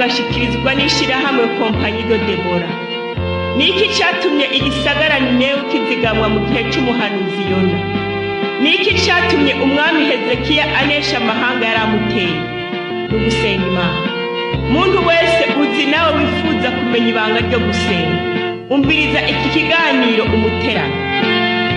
mugashikirizwa n'ishirahamwe Kompanyi de Debora. Ni iki catumye igisagara Ninewe kizigamwa mu gihe c'umuhanuzi Yona? Ni iki catumye umwami Hezekiya anesha amahanga yari amuteye? Ni ugusenga Imana. Muntu wese uzi nawe wifuza kumenya ibanga ryo gusenga, umviriza iki kiganiro Umuteramyi.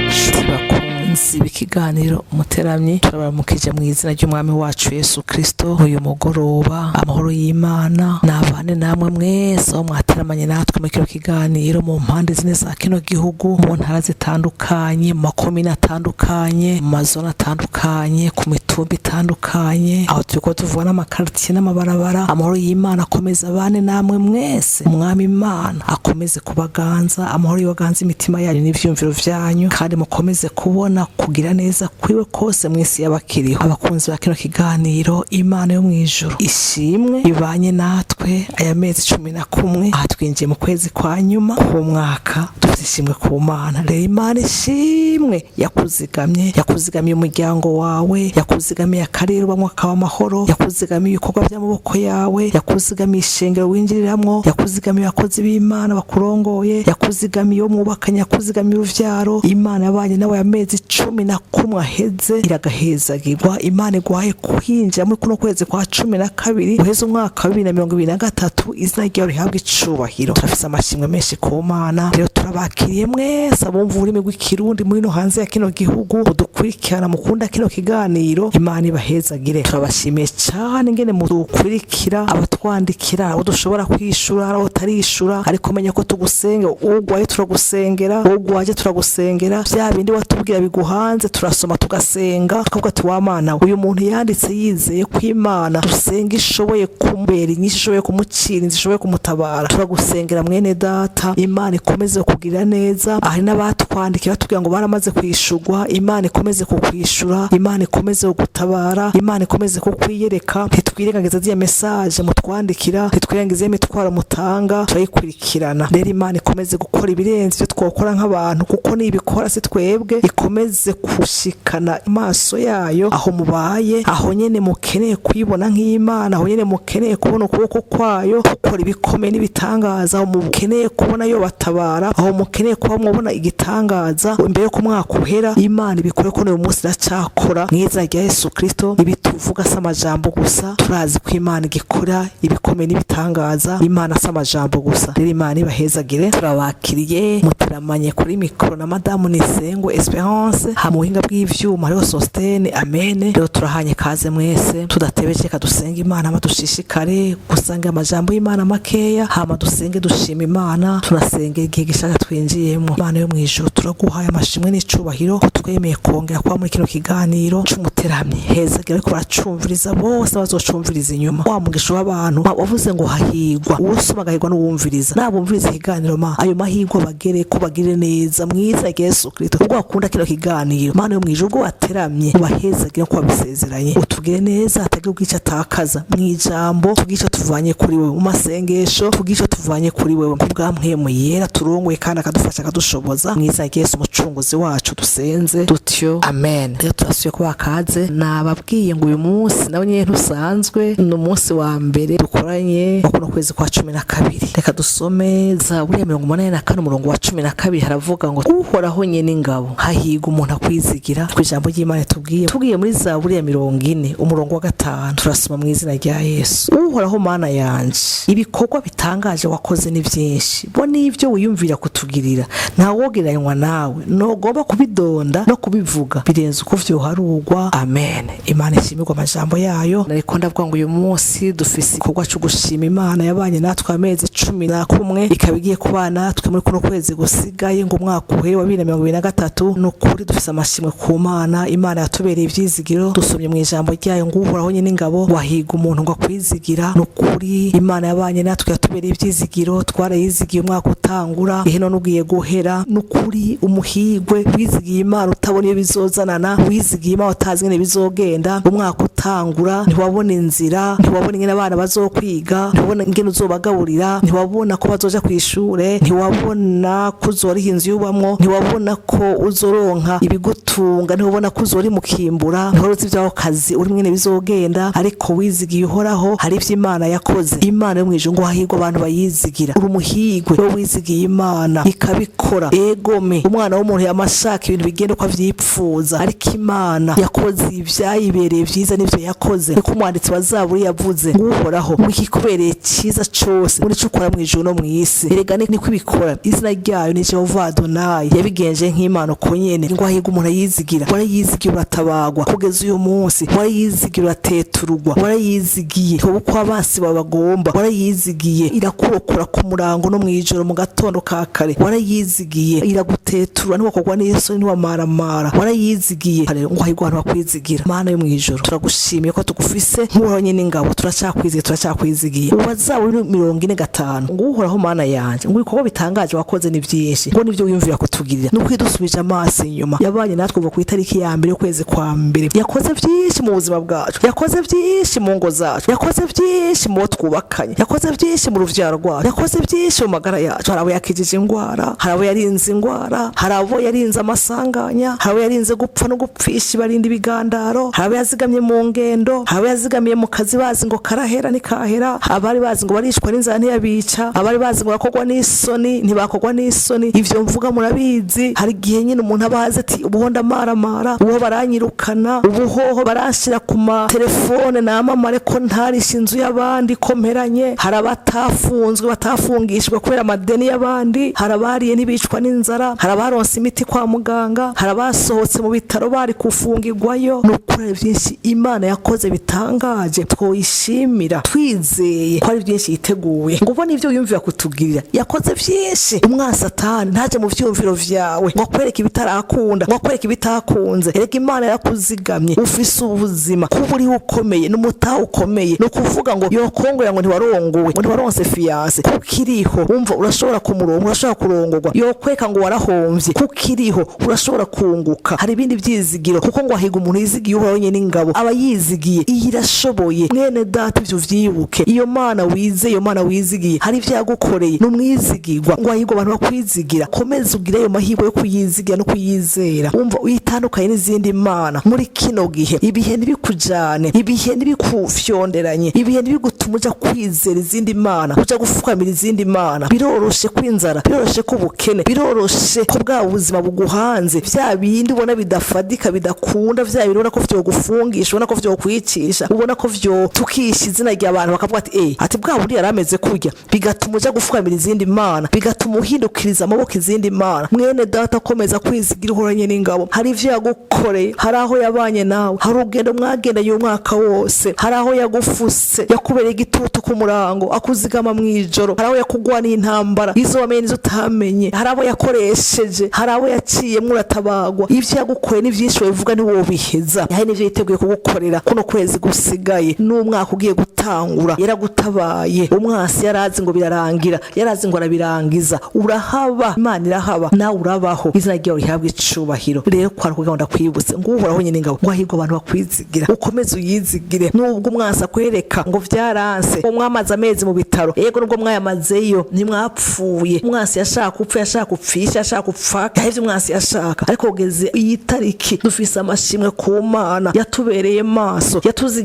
Nshuti bakunzi b'ikiganiro Umuteramyi, turabaramukije mu izina ry'Umwami wacu Yesu Kristo. Uyu mugoroba amahoro y'Imana nabane namwe mwese aho mwateramanye natwe muri kino kiganiro, mu mpande zine za kino gihugu, mu ntara zitandukanye, mu makomine atandukanye, mu mazone atandukanye, ku mitumba itandukanye, aho turiko tuvuga n'amakaritiye n'amabarabara. Amahoro y'Imana akomeza abane namwe mwese. Umwami Imana akomeze kubaganza, amahoro yoganza imitima yanyu n'ivyumviro vyanyu, kandi mukomeze kubona kugira neza kwiwe kose mw'isi y'abakiriho. Abakunzi ba kino kiganiro, Imana yo mw'ijuru ishimwe ibanye natwe aya mezi 11. Aha twinjiye mu kwezi kwa nyuma k'umwaka, dufite ishimwe ku Mana. Rero Imana ishimwe yakuzigamye, yakuzigamiye umuryango wawe, yakuzigamiye akarere ubamwo akaba amahoro, yakuzigamiye ibikorwa by'amaboko yawe, yakuzigamiye ishengero winjiriramwo, yakuzigamiye abakozi b'Imana bakurongoye, yakuzigamiye uwo mwubakanye, yakuzigamiye uruvyaro. Imana yabanye nawe amezi 11 aheze, iragahezagirwa. Imana iguhaye kwinjira muri kuno kwezi kwa 12 uheze umwaka wa 2023, izina ryawe rihabwa icubahiro. Turafise amashimwe menshi ku Mana. Rero turabakiriye mwese abumva ururimi rw'Ikirundi muri no hanze ya kino gihugu, mudukurikirana, mukunda kino kiganiro, Imana ibahezagire. Turabashimiye cyane ingene mudukurikira, abatwandikira, abo dushobora kwishura, abo utarishura, ariko menya ko tugusenga. Ugwaye turagusengera, ugwaje turagusengera. Vya bindi watubwira biguhanze, turasoma tugasenga, tukavuga ati: "Wa Mana, uyu muntu yanditse yizeye ko Imana dusenga ishoboye kumubera inyinshi, ishoboye kumucira inzu, ishoboye kumutabara." Turagusengera mwene data, Imana ikomeze kukugirira neza. Hari n'abatwandikiye batubwira ngo baramaze kwishurwa. Imana ikomeze kukwishura, Imana ikomeze kugutabara, Imana ikomeze kukwiyereka. Ntitwirengagiza ziriya message mutwandikira, ntitwirengagiza iyo mitwaro mutanga, turayikurikirana. Rero Imana ikomeze gukora ibirenze ibyo twokora nk'abantu, kuko nibikora si twebwe. Ikomeze gushikana amaso yayo aho mubaye, aho nyene mukeneye kuyibona nk'Imana, aho nyene mukeneye kubona ukuboko kwayo gukora ibikomeye n'ibitangaza, aho mukeneye kubona yo batabara, aho mukeneye kuba mwabona igitangaza imbere yo umwaka uhera. Imana ibikore ko n'uyu munsi iracakora mu izina rya Yesu Kristo. Ibi tuvuga si amajambo gusa, turazi ko Imana igikora ibikomeye n'ibitangaza. Imana si amajambo gusa. Rero Imana ibahezagire. Turabakiriye, muteramanye kuri mikoro na madamu Nisengwe Esperance, ha mu buhinga bw'ivyuma hariho Sostene. Amene. Rero turahanye kaze mwese. Tudatebeje, reka dusenge Imana, hama dushishikare gusanga amajambo y'Imana makeya, hama dusenge, dushima Imana, tunasenge igihe gishaka twinjiyemo. Imana yo mw'ijuru, turaguhaye amashimwe n'icubahiro ko twemeye kongera kuba muri kino kiganiro c'Umuteramyi. Hezagira ariko baracumviriza bose, bazocumviriza inyuma. Wa mugisha w'abantu wavuze ngo hahigwa uwusoma, agahigwa n'uwumviriza. Nabumviriza ikiganiro, ma ayo mahirwe bagere ko bagire neza mwiza Yesu Kristo. Ubwo bakunda kino kiganiro, Mana yo mw'ijuru, ubwo wateramye, ubahezagire ko wabisezeranye, utugire neza, hatagira ubwica atakaza mw'ijambo, tugice tuvanye kuri wewe mu masengesho, tugice tuvanye kuri wewe ku bwa Mpwemu Yera turongoye kandi akadufasha, akadushoboza. Mwiza Yesu umucunguzi wacu dusenze dutyo, amen. Rero turasuye kuba kaze. Nababwiye ngo uyu munsi nawe nyene ntusanzwe, ni umunsi wa mbere dukoranye wa kuno kwezi kwa 12. Reka dusome Zaburi ya 84 umurongo wa 12. Haravuga ngo: "Uhoraho nyene ingabo, hahigwa umuntu akwizigira." Ku ijambo ry'Imana tubwiye, tugiye muri Zaburi ya 40 umurongo wa 5, turasoma mu izina rya Yesu: "Uhoraho Mana yanje, ibikorwa bitangaje wakoze ni byinshi, bo n'ibyo wiyumvira kutugirira ntawogereranywa nawe, ntugomba kubidonda no kubivuga, birenze uko vyoharugwa." Amen. Imana ishimirwa amajambo yayo. Nariko ndavuga ngo uyu munsi dufise igikorwa co gushima Imana yabanye natwe amezi 11, ikaba igiye kubana natwe muri kuno kwezi gusigaye ngo umwaka uhere wa 2023. Ni ukuri dufise amashimwe ku Mana. Imana yatubereye ivyizigiro. Dusomye mu ijambo ryayo ngo: "Uhoraho nyene ingabo, wahiga umuntu ngo akwizigira." Ni ukuri Imana yabanye natwe, yatubereye ivyizigiro, twarayizigiye umwaka utangura, ihe none ugiye guhera. Ni ukuri umuhigwe wizigiye Imana utabona iyo bizozanana, wizigiye Imana utazi ingene bizogenda. Umwaka utangura ntiwabona inzira, ntiwabona ingene abana bazokwiga, ntiwabona ingene uzobagaburira, ntiwabona ko bazoja kw'ishure, ntiwabona ko uzoriha inzu yubamwo, ntiwabona ko uzoronka ibigutunga, ntiwabona ko uzori mukimbura, ntiwari uzi ivy'ako kazi uri mwene bizogenda, ariko wizigiye Uhoraho. Hari ivyo Imana yakoze. Yakoze Imana yo mw'ijuru, ngo hahirwe abantu bayizigira. Uri umuhigwe wowe wizigiye Imana ikabikora. Egome, umwana w'umuntu yamashaka ibintu bigenda uko avyipfuza, ariko Imana yakoze ivyayibereye vyiza n'ivyo yakoze. Niko umwanditsi wa Zaburi yavuze ngo Uhoraho, ngo ikikubereye ciza cose muri co ukora mw'ijuru no mw'isi, erega niko ibikora. Izina ryayo ni Jehova Adonai. Yabigenje nk'Imana uko nyene. Ngo hahirwe umuntu ayizigira. Warayizigiye uratabagwa kugeza uyu munsi, warayizigiye urateturugwa, warayizigiye ubu ko abansi bawe bagomba, warayizigiye irakurokora ku murango no mw'ijoro mu gatondo ka kare, warayizigiye iraguteturura, ntiwakorwa n'isoni, ntiwamaramara, warayizigiye. Rero ngo hahirwe abantu bakwizigira. Mana yo mw'ijuru, turagushimiye ko tugufise nk'Uhoraho nyene ingabo. Turacakwizigiye, turacakwizigiye. Ubu Zaburi 45, ngo Uhoraho Mana yanje, ngo ibikorwa bitangaje wakoze ni byinshi, ngo nivyo wiyumvira kutugirira. Nuko idusubije amaso inyuma, yabanye natwe kuva ku itariki ya mbere y'ukwezi kwa mbere. Yakoze byinshi mu buzima bwacu, yakoze byinshi mu ngo zacu, yakoze byinshi mu bo twubakanye, yakoze byinshi mu ruvyaro rwacu, yakoze byinshi mu magara yacu. Hari abo yakijije ingwara, hari abo yarinze ingwara, hari abo yarinze amasanganya, hari abo yarinze gupfa no gupfisha, ibarinda ibigandaro, hari abo yazigamye mu ngendo, hari abo yazigamiye mu kazi bazi ngo karahera ntikahera, abari bazi ngo barishwa n'inzara ntiyabica, abari bazi ngo bakogwa n'isoni ntibakogwa n'isoni. Ivyo mvuga murabizi. Hari igihe nyine umuntu aba azi ati ubuho ndamaramara, ubuho baranyirukana, ubuhoho baranshira ku ma telefone namamare ko ntarisha inzu y'abandi, ko mperanye. Hari abatafunzwe, batafungishijwe kubera amadeni y'abandi, hari abariye ntibicwa n'inzara, hari abaronse imiti kwa muganga, hari abasohotse mu bitaro bari kufungirwayo. Ni ukuri hari byinshi Imana yakoze bitangaje, twoyishimira twizeye ko ari byinshi yiteguye. Ngo ubone ibyo wiyumvira kutugirira, yakoze byinshi. Umwasatani ntaje mu vyumviro vyawe ngo akwereke ibitarakunda, ngo akwereke ibitakunze. Erega Imana yarakuzigamye, ufise ubuzima, kuba uriho ukomeye n'umutaha ukomeye. Ni ukuvuga ngo yokongorera ngo ntiwarongowe, ngo ntiwaronse fiancé, kuko iriho wumva urashobora kumurongo, urashobora kurongorwa. Yokweka ngo warahomvye, kuko iriho urashobora kunguka. Hari ibindi vyizigiro, kuko ngo ahiga umuntu yizigiye Uhoraho nyene ingabo, aba yizigiye iyi irashoboye. Mwene data, ivyo vyibuke. Iyo Mana wize, iyo Mana wizigiye, hari ivyo yagukoreye, ni umwizigirwa. Ngo hahirwa abantu bakwizigira. Komeza ugire ayo mahirwe yo kuyizigira no kuyizera. Wumva uyitandukanye n'izindi mana muri kino gihe. Ibihe ntibikujane, ibihe ntibikufyonderanye, ibihe ntibigutuma uja kwizera izindi mana, uja gufukamira izindi mana. Biroroshe kwinzara, biroroshe ko ubukene, biroroshe ko bwa buzima buguhanze, vya bindi ubona bidafadika, bidakunda, vya bindi ubona ko vyogufungisha, ubona ko vyokwicisha, ubona ko vyotukisha izina ry'abantu, bakavuga ati ati bwa bundi yari ameze kurya, bigatuma uja gufukamira izindi mana, bigatuma uhindukiriza amaboko izindi mana. Mwene data, komeza kwizigira Uhoranye n'ingabo. Hari ivyo yagukoreye, hari aho yabanye nawe, hari urugendo mwagendanye umwaka wose, hari aho yagufuse, yakubereye igitutu ku murango, akuzigama mw'ijoro, hari aho yakugwaniye intambara, izo wamenye n'izo utamenye, hari abo yakoresheje, hari abo yaciyemwo uratabagwa. Ivyo yagukoreye ni vyinshi, wabivuga ntiwobiheza. Hari n'ivyo yiteguye kugukorera kuno kwezi gusigaye n'umwaka ugiye gutangura. Yaragutabaye. Umwasi yarazi ngo birarangira, yarazi ngo arabirangiza, urahaba. Imana irahaba, nawe urabaho. Izina ryawe rihabwa icubahiro. Rero kwari kugira ngo ndakwibutse ngo Uhoraho nyene ingabo, ngo hahirwa abantu bakwizigira. Ukomeze uyizigire nubwo umwasi akwereka ngo vyaranse, ngo mwamaze amezi mu bitaro. Yego, nubwo mwayamazeyo ntimwapfuye. Umwasi yashaka upfa, yashaka upfisha, yashaka upfa, yahevye umwasi yashaka, ariko kugeze iyi tariki dufise amashimwe ku Mana yatubereye maso,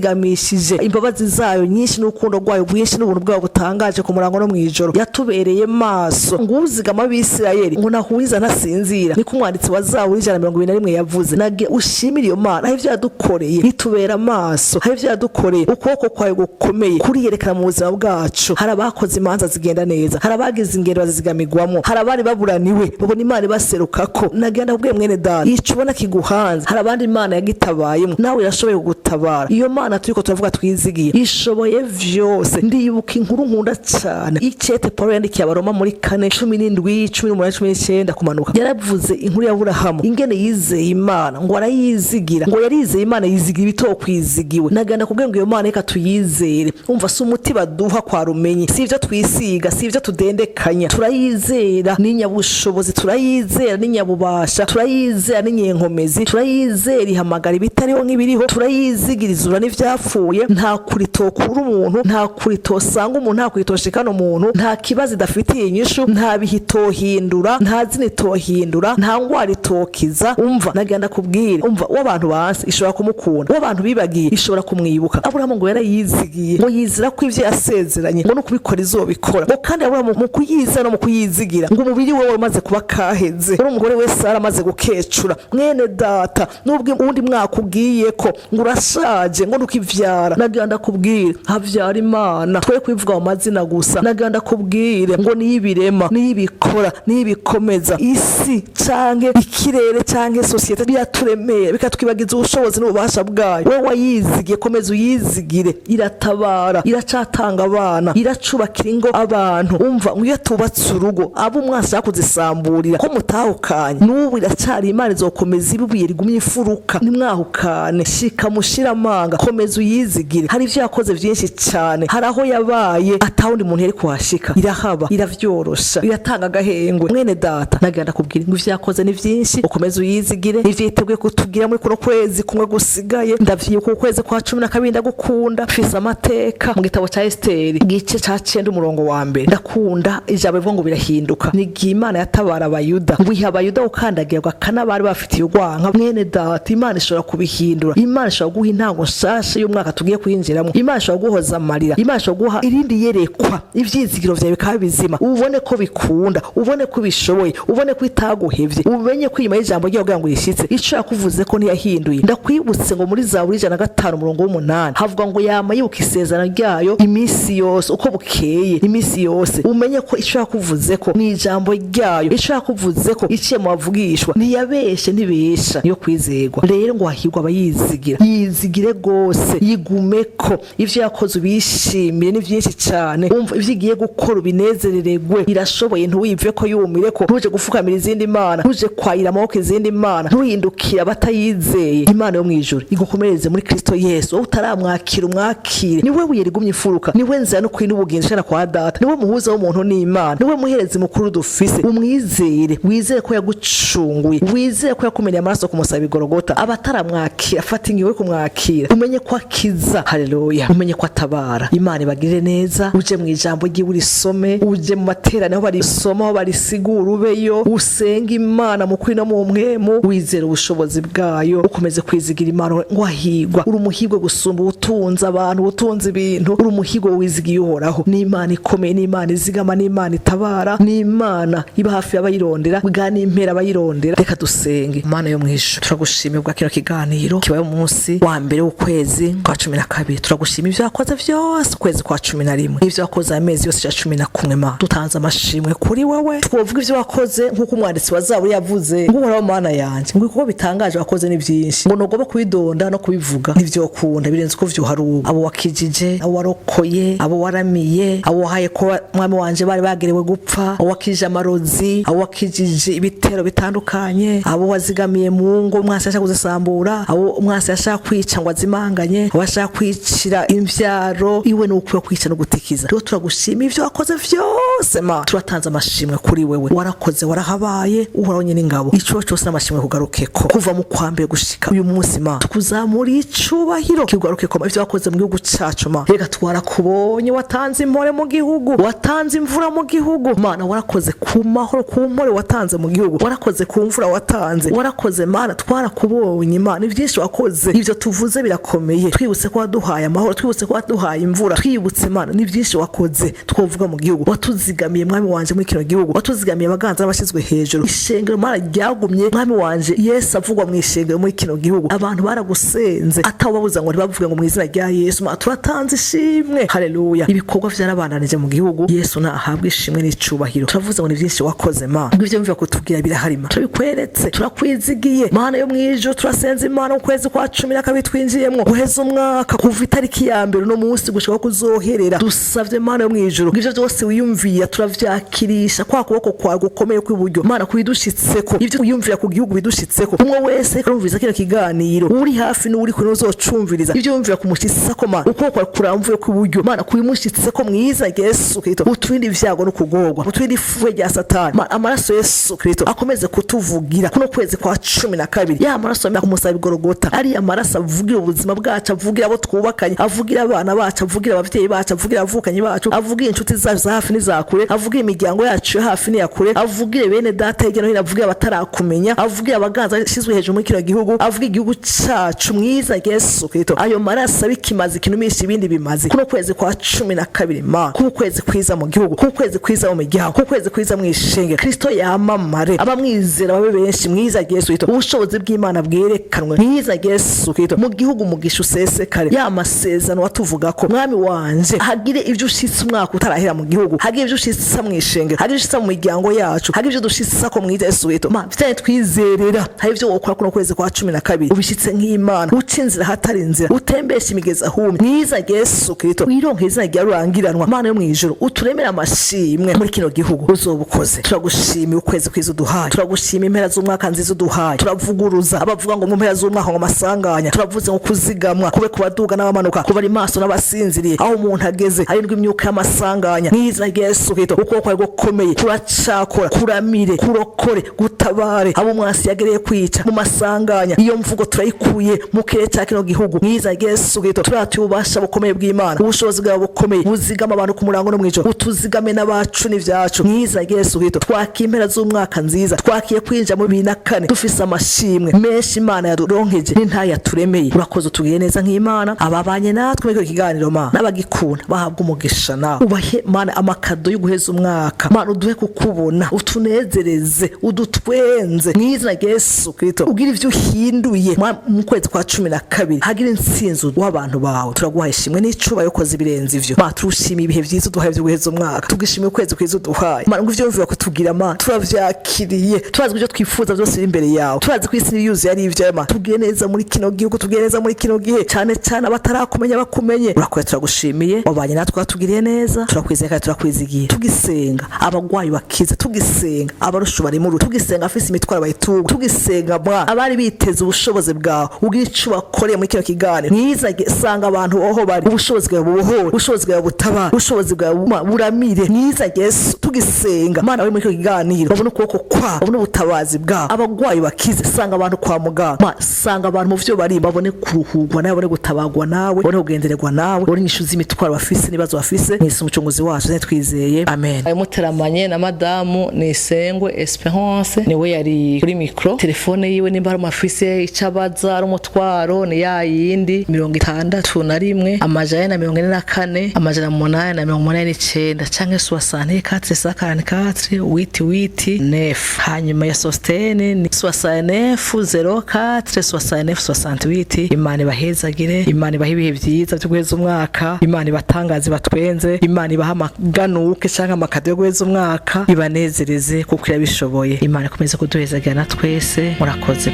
yatuzigamishije imbabazi zayo nyinshi n'urukundo rwayo rwinshi n'ubuntu bwayo butangaje ku murango no mw'ijoro. Yatubereye maso. Ngo uzigama Abisirayeli ngo nahuriza ntasinzira, niko umwanditsi wa Zaburi 121 yavuze. Nage ushimire iyo Mana, hari ivyo yadukoreye, itubera maso. Hari ivyo yadukoreye, ukuboko kwayo gukomeye kuriyerekana mu buzima bwacu. Hari abakoze imanza zigenda neza, hari abagize ingendo bazizigamigwamo, hari abari baburaniwe babona Imana ibaserukako. Nagenda kubwiye mwene data, ico ubona kiguhanze, hari abandi Imana yagitabayemo, nawe irashoboye kugutabara. Iyo Mana turiko turavuga twizigiye ishoboye vyose. Ndibuka inkuru nkunda cane, icete Paul yandikiye Abaroma muri 4:17, 18, 19 kumanuka. Yaravuze inkuru ya Aburahamu, ingene yizeye Imana, ngo arayizigira, ngo yarizeye Imana, yizigira ibitokwizigiwe. Nagenda kubwira ngo iyo Mana reka tuyizere. Umva, si umuti baduha kwa rumenyi, si ivyo twisiga, si ivyo tudendekanya. Turayizera n'inyabushobozi, turayizera n'inyabubasha, turayizera n'inyenkomezi, turayizera ihamagara ibitariho nk'ibiriho, turayizigirizura n'ivyapfuye. Nta kuri tokura umuntu, nta kuri tosanga umuntu, nta kuri toshikana umuntu, nta kibazo idafitiye inyishu, nta bihe itohindura, nta zina itohindura, nta ngwara itokiza. Umva, nagenda kubwira, umva, uwo abantu banse ishobora kumukunda, uwo abantu bibagiye ishobora kumwibuka. Aburahamu ngo yarayizigiye, ngo yizigira Yizera ko ivyo yasezeranye ngo no kubikora izobikora, ngo kandi Aburahamu mu kuyiza no mu kuyizigira, ngo umubiri we wamaze kuba kaheze, uri umugore we Sara amaze gukecura. Mwene data, nubwo uwundi mwaka ugiye ko ngo urashaje, ngo nukivyara, nagira ndakubwire, havyara Imana. Twe kwivuga mu mazina gusa, nagira ndakubwire ngo niyo ibirema, niyo ibikora, niyo ibikomeza. Isi canke ikirere canke sosiyete biraturemera, bikatwibagiza ubushobozi n'ububasha bwayo. We wayizigiye, komeza uyizigire. Iratabara, iracatanga abana, iracubakira ingo abantu. Umva, ngo iyo tubatse urugo, abo umwansi yakuzisamburira ko mutahukanye, n'ubu iracari Imana, izokomeza ibuye rigumye imfuruka. Ntimwahukane, shika mushira amanga, komeza uyizigire. Hari ivyo yakoze vyinshi cane, hari aho yabaye atawundi muntu yari kuhashika, irahaba, iravyorosha, iratanga agahengwe. Mwene data, nagira ndakubwira ngo ivyo yakoze ni vyinshi, ukomeze uyizigire. Ivyo yiteguye kutugira muri kuno kwezi kumwe gusigaye, ndavyibuka ukwezi kwa 12. Ndagukunda, mfise amateka mu gitabo ca Esiteri, igice ca 9, umurongo wa 1. Ndakunda ijambo rivuga ngo birahinduka. Ni igihe Imana yatabara Abayuda, ngo iha Abayuda gukandagirwa kana bari bafitiye urwanka. Mwene data, Imana ishobora kubihindura. Imana ishobora guha intango nshasha y'umwaka tugiye kwinjiramo. Imana ishobora guhoza amarira, Imana ishobora guha irindi yerekwa, ivyizigiro vyawe bikaba bizima, ubone ko bikunda, ubone ko ubishoboye, ubone ko itaguhevye, umenye ko inyuma y'ijambo ryawe kugira ngo uyishitse, ico yakuvuze ko ntiyahinduye. Ndakwibutse ngo muri Zaburi 105, umurongo w'8, havuga ngo yama yibuka isezerano ryayo iminsi yose, uko bukeye, iminsi yose. Umenye ko ico yakuvuze ko ni ijambo ryayo, ico yakuvuze ko iciye mu bavugishwa, ntiyabeshe, ntibesha, niyo kwizerwa. Rero ngo hahirwa abayizigira. Yizigire gose, yigumeko. Ivyo yakoze ubishimire, ni vyinshi cane. Umva, ivyo igiye gukora ubinezerererwe. Irashoboye, ntiwive ko, yumire ko. Ntuje gufukamira izindi mana, ntuje kwayira amaboko izindi mana, ntuhindukire abatayizeye. Imana yo mw'ijuru igukomereze muri Kristo Yesu. Wowe utaramwakira, umwakire. Niwe buye rigumye imfuruka, niwe nzira n'ukuri n'ubugingo ishana kwa Data, niwe muhuza w'umuntu n'Imana, niwe muherezi mukuru dufise. Umwizere, wizere ko yagucunguye, wizere ko yakumeneye amaraso ku musaraba Igorogota. Abataramwakira, fata ingingo yo kumwakira, umenye ko akiza. Haleluya, umenye ko atabara. Imana ibagirire neza. Uje mu ijambo ryiwe urisome, uje mu materaniro aho barisoma, aho barisigura, ubeyo, usenge Imana mu kuri no mu mpwemu, wizere ubushobozi bwayo, ukomeze kwizigira Imana. Ngo ahigwa, uri umuhigwe gusumba ubutunzi abantu, ubutunzi ibintu. Uri umuhigwe wizigiye Uhoraho. Ni Imana ikomeye, ni Imana izigama, ni Imana itabara, ni Imana iba hafi y'abayirondera, bwa n'impera abayirondera. Reka dusenge. Imana yo mwishu, turagushimira bwa kino kiganiro kibaye umunsi wa 1 w'ukwezi kwa 12. Turagushima ivyo wakoze vyose ukwezi kwa 11, n'ivyo wakoze amezi yose ya 11. Ma dutanze amashimwe kuri wewe. Twovuga ivyo wakoze nk'uko umwanditsi wa Zaburi yavuze ngo: "Uhoraho Mana yanje, ngo ibikorwa bitangaje wakoze ni vyinshi, ngo nugomba kubidonda no kubivuga ntivyokunda, birenze uko vyoharuka. Abo wakijije, abo warokoye, abo waramiye, abo wahaye ko mwami wanje bari bagerewe gupfa, abo wakijije amarozi, abo wakijije ibitero bitandukanye, abo wazigamiye mu ngo umwansi yashaka kuzisambura, abo umwansi yashaka kwica ngo azimanganye, abo ashaka kwicira imvyaro iwe, ni ukwiye kwica no gutikiza." Rero turagushima ivyo wakoze vyose. Ma turatanze amashimwe kuri wewe, warakoze, warahabaye, Uhoraho nyene ingabo. Ico cyose n'amashimwe kugarukeko kuva mu kwa 1 gushika uyu munsi. Ma tukuzamura icubahiro kigarukeko. Ivyo wakoze mu gihugu cacu, ma reka twarakubonye, watanze impore mu gihugu, watanze imvura mu gihugu. Mana, warakoze ku mahoro, ku mpore watanze mu gihugu, warakoze ku mvura watanze, warakoze Mana, twarakubonye. Mana, ni byinshi wakoze, ivyo tuvuze birakomeye. Twibutse ko waduhaye amahoro, twibutse ko waduhaye imvura, twibutse Mana, ni byinshi wakoze twovuga mu gihugu. Watuzigamiye, mwami wanje, muri kino gihugu, watuzigamiye abaganza n'abashyizwe hejuru. Ishengero, Mana, ryagumye, mwami wanje, Yesu avugwa mu ishengero muri kino gihugu. Abantu baragusenze atawubabuza ngo ntibavuge ngo mu izina rya Yesu. Mana, turatanze ishimwe, haleluya. Ibikorwa vyarabandanije mu gihugu. Yesu nahabwe ishimwe n'icubahiro. Turavuze ngo ni byinshi wakoze, ma ngo ivyo mvuga kutubwira birahari. Ma turabikweretse, turakwizigiye, Mana yo mwijuru. Turasenze Imana, mu kwezi kwa 12 twinjiyemwo, guheza umwaka, kuva itariki ya 1 uno munsi gushika kuzoherera, dusavye Mana yo mwijuru ngo ivyo vyose wiyumvira turavyakirisha kwa kuboko kwawe gukomeye kw'iburyo. Mana, kubidushitseko, ivyo wiyumvira ku gihugu bidushitseko. Umwe wese arumviriza kino kiganiro, uri hafi n'uri kure uzocumviriza, ivyo wiyumvira kumushitseko, Mana, ukuboko kwawe kuramvuye kw'iburyo, Mana, kubimushitseko mwiza Yesu Kristo. Uturinde ivyago no kugorwa, uturinde ifuhe rya Satani. Mana, amaraso Yesu Kristo akomeze kutuvugira kuno kwezi kwa 12. Ya maraso umusaba Igorogota, ari amaraso avugira ubuzima bwacu, avugira abo twubakanye, avugira abana bacu, avugira abavyeyi bacu, avugira abavukanyi bacu, avugira inshuti zacu za hafi n'iza kure, avugira imiryango yacu yo hafi n'iya kure, avugire bene data hirya no hino, avugire abatarakumenya, avugire abaganza ashyizwe hejuru muri kino gihugu, avuge igihugu cacu mwiza Yesu Kristo. Ayo maraso abikimaze ikinumisha ibindi bimaze. ibimazi kuno kwezi kwa 12, Mana, kuba ukwezi kwiza mu gihugu, kuba ukwezi kwiza mu miryango, kuba ukwezi kwiza mu ishengero. Kristo yamamare, abamwizera babe benshi mwiza Yesu Kristo, ubushobozi bw'Imana bwerekanwe mwiza Yesu Kristo mu gihugu, umugisha usesekare, ya masezerano watuvuga ko, Mwami wanje, hagire ibyo ushitse umwaka utarahera mu gihugu, hagire ibyo ushitsa mu ishengero, hagire ibyo ushitsa mu miryango yacu, hagire ibyo dushitsa ko mwiza Yesu Kristo. Ma vyane twizerera hari ibyo wokora kuno kwezi kwa 12, ubishitse nk'Imana, uca inzira hatari inzira, utembesha imigezi ahumye mwiza Yesu Kristo, wironke izina rya rurangiranwa. Mana yo mw'ijuru, uturemere amashimwe muri kino gihugu, uzoba ukoze. Turagushimiye ukwezi kwiza uduhaye, turagushima impera z'umwaka nziza uduhaye. Turavuguruza abavuga ngo mu mpera z'umwaka ngo amasanganya, turavuze ngo kuzigamwa kube kubaduga n'abamanuka, kuba ari maso n'abasinziriye, aho umuntu ageze arindwi imyuka y'amasanganya mwiza Yesu Kristo. Ukuboko kwawe gukomeye kuracakora, kuramire, kurokore, gutabare abo umwansi yagereye kwica mu masanganya. Iyo mvugo turayikuye mu kirere cya kino gihugu mwiza Yesu Kristo. Turatuye ububasha bukomeye bw'Imana, ubushobozi bwawe bukomeye buzigama abantu ku murango no mw'ijoro, utuzigame n'abacu n'ivyacu mwiza Yesu Kristo. Twakiye impera z'umwaka nziza, twakiye kwinjira mu 2004 dufise amashimwe menshi Imana yaduronkeje n'intaye yaturemeye. Urakoze, utugiriye neza nk'Imana. Ababanye natwe muri kino kiganiro, Mana, n'abagikunda bahabwa umugisha nawe, ubahe, Mana, amakado yo guheza umwaka. Mana, uduhe kukubona, utunezereze, udutwenze mw'izina rya Yesu Kristo. Ugira ivyo uhinduye mu kwezi kwa 12, hagira intsinzi w'abantu bawe. Turaguha ishimwe n'icubahiro, ukoze ibirenze ivyo. Mana, turushimiye ibihe vyiza uduhaye vyo guheza umwaka, tugishimiye ukwezi kwiza uduhaye. Mana, ngo ivyo wumvira kutubwira, Mana, turavyakiriye. Turazi ko ivyo twifuza byose biri imbere yawe, turazi ko isi yuzuye ari ivyawe. Mana, tubwiye neza muri kino gihugu, tubwiye neza muri kino gihe, cane cane abatarakumenya bakumenye. Urakoze, turagushimiye, wabanye natwe, watugiriye neza, turakwizeye kandi turakwizigiye. Tugisenga abagwayi bakize, tugisenga abarushu bari mu, tugisenga afise imitwaro bayitunga, tugisenga mwa abari biteze ubushobozi bwawe, ugira ico bakoreye muri kino kiganiro mwiza. Sanga abantu aho bari, ubushobozi bwawe bubohore, ubushobozi bwawe butabara, ubushobozi bwawe buramire mwiza Yesu. Tugisenga, Mana, bari muri kino kiganiro babone ukuboko kwawe, babone ubutabazi bwawe, abagwayi bakize. Sanga abantu kwa muganga, sanga abantu mu vyo bari, babone kuruhurwa nawe, babone gutabagwa nawe, babone kugendererwa nawe, babone inyishu z'imitwaro bafise n'ibibazo bafise. Mwisi umucunguzi wacu twizeye, amen. Muteramanye na madamu Nisengwe Esperance, niwe yari kuri micro. Telefone yiwe, nimba hari umafise icyo abaza, ari umutwaro, ni ya yindi 61 444 889 canke 64 144 huit huit neuf. Hanyuma ya Sostene ni 69 04 69 68. Imana ibahezagire, Imana ibahe ibihe vyiza vyo guheza umwaka, Imana ibatangaze, batwenze, Imana ibahe amaganuke canke amakado yo guheza umwaka, ibanezereze kuko irabishoboye. Imana ikomeze kuduhezagira na twese. Murakoze.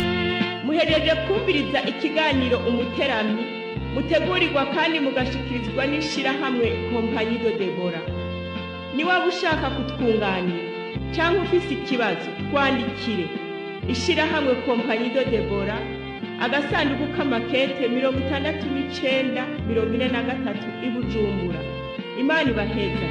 Muhereje kumviriza ikiganiro Umuteramyi, mutegurirwa kandi mugashikirizwa n'ishirahamwe Compagnie de Debora. Niwaba ushaka kutwunganira cyangwa ufise ikibazo, twandikire ishirahamwe Compagnie de Debora, agasanduku k'amakete 69 43 i Bujumbura. Imana ibaheza.